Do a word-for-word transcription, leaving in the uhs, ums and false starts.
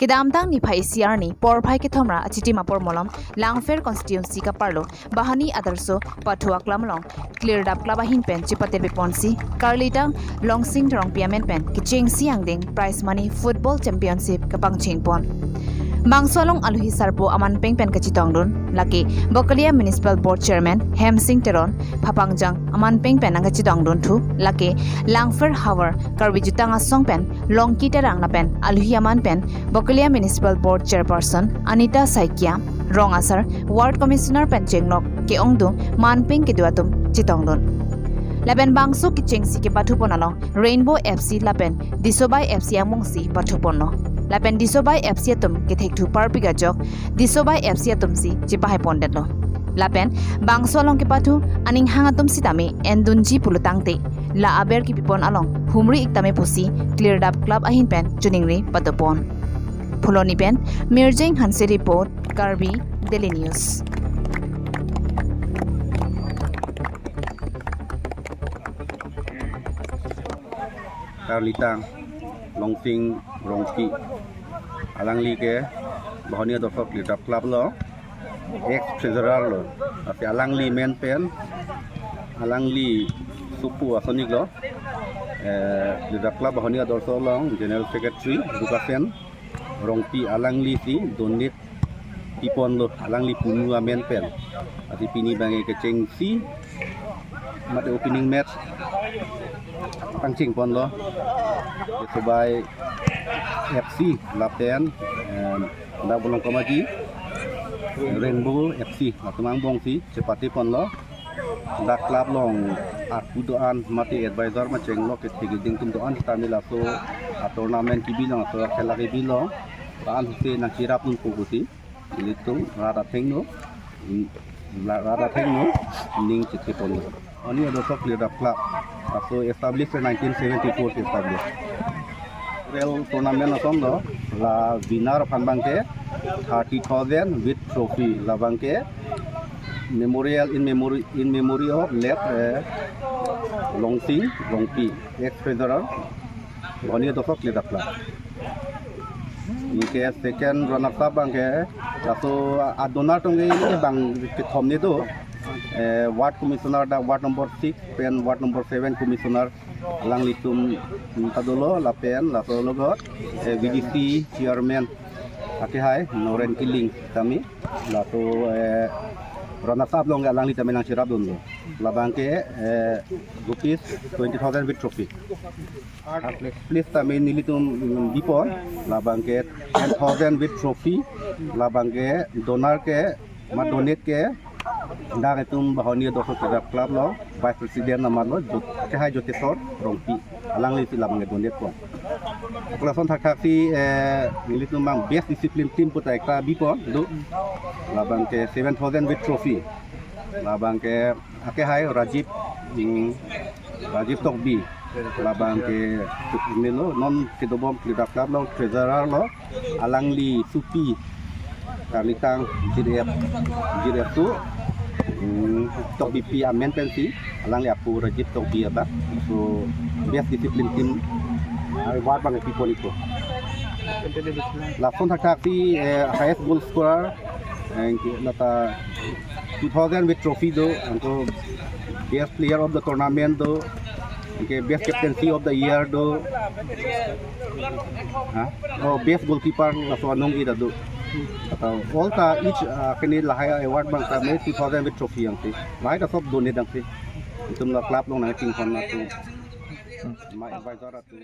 Kedamtang niphai isi arni porphai kethom ra achitim apor malom Langpher constituency kaparlo Bahani Adarsha pathu aklam along Klirdap Club ahin pen chepatir piponsi Karlitang Longsing Terongpi amen pen kechengsi angdeng prize money football championship kapangcheng pon. Bangso along aluhi sarpo aman peng pen kachetongdun lake Bokolia Municipal Board Chairman Hemsing Teron, phapangjang aman peng pen nangkachetongdun thu lake Langpher havar Karbi Jutang Asong pen Longki Terang lapen aluhi aman pen Bokolia Municipal Board Chairperson Anita Saikia, Rong Asar, Ward Commissioner pen chenglok ke-ongdung manpeng kedo atum chetongdun. Lapen bangso kechengsi kepathupon along Rainbow F C lapen Disobai F C angbongsi pathuponlo. Lapen Disobai F C atum kethekthu parpik ajok Disobai F C atumsi chepahaipondetlo. Lapen bangso along kepathu aning hang atum sitame endunji pulotangte la aber kepipon along humri ik tame pusi Klirdap Club ahin pen choningri padopon. Phuloni pen Mirjeng Hanse report, Karbi Daily News. Karlitang Longsing Terongpi, alangli ke Bahani Adarsha Klirdap Club along ex treasurer lo. Tapi alangli men pen, alangli supu asonik lo. Eh, Klirdap Club Bahani Adarsha along General Secretary Lukasen Terongpi alanglisi donate piponlo, alangli punu amen pen. Ati pini bang kechengsi mate opening match pangcheng ponlo. Disobai F C lapen, em, dak Bolong Komaji Rainbow F C latum angbongsi chepate ponlo. Dak club along arpu do-an mate advisor ma chenglok kethek iding atum do-an sitame laso a-tournament kebi along, laso akhela kebi along la-an si nangcherapdunpo pusi ilitum rat athengno, mm, la-, rat athengno ning chitipon. Bahani Adarsha Klirdap Club laso established nineteen seventy-four si established. Real tournament ason lo, la winner aphan bangke thirty thousand with trophy, labangke memorial in memory, in memory of late, eh, Longsing Terongpi, ex treasurer, Bahani Adarsha Klirdap Club. Anke second runner up bangke, laso a-donor atum ke bang kethom ne do, eh, ward commissioner dak ward number six pen ward number seven commissioner alanglitum, mm, ta dolo lapen laso logot, eh, V D C chairman akehai Noren Killing tame laso, eh, runner up along alangli tame nangcherapdunlo. Labangke, eh, rupees twenty thousand with trophy. Third place tame nelitum, mm, bipon, labangke ten thousand with trophy, labangke donor ke, ma donate ke, dak itum Bahani Adarsha Klirdap Club along Vice President amarlo, Jot-, akehai Joteswar Terongpi, alanglisi labangke donate pon. Lason thakthaksi, eh, nelitum bang best discipline team puta ekta bipon do, labangke seven thousand with trophy, labangke akehai Rajiv, mm, Rajiv Tokbi, labangke melo non kedobom Klirdap Club along treasurer lo, alangli supi Karlitang G D F, G D F tu, mm, Tokbipi amen pensi, alangli apo Rajiv Tokbi abang. So best discipline team award bang pipon iko. Lason thakthaksi, eh, highest goal scorer, eh, lata two thousand with trophy do, anke best player of the tournament do, anke best captaincy of the year do. Ha? Oh, best goalkeeper laso anong ida do. Atau all ta each, ah, kene lahai award bang tame two thousand with trophy angke. Lahai ta sob donate angke. Itum la club along nangchinghon atum. Ma advisor atum.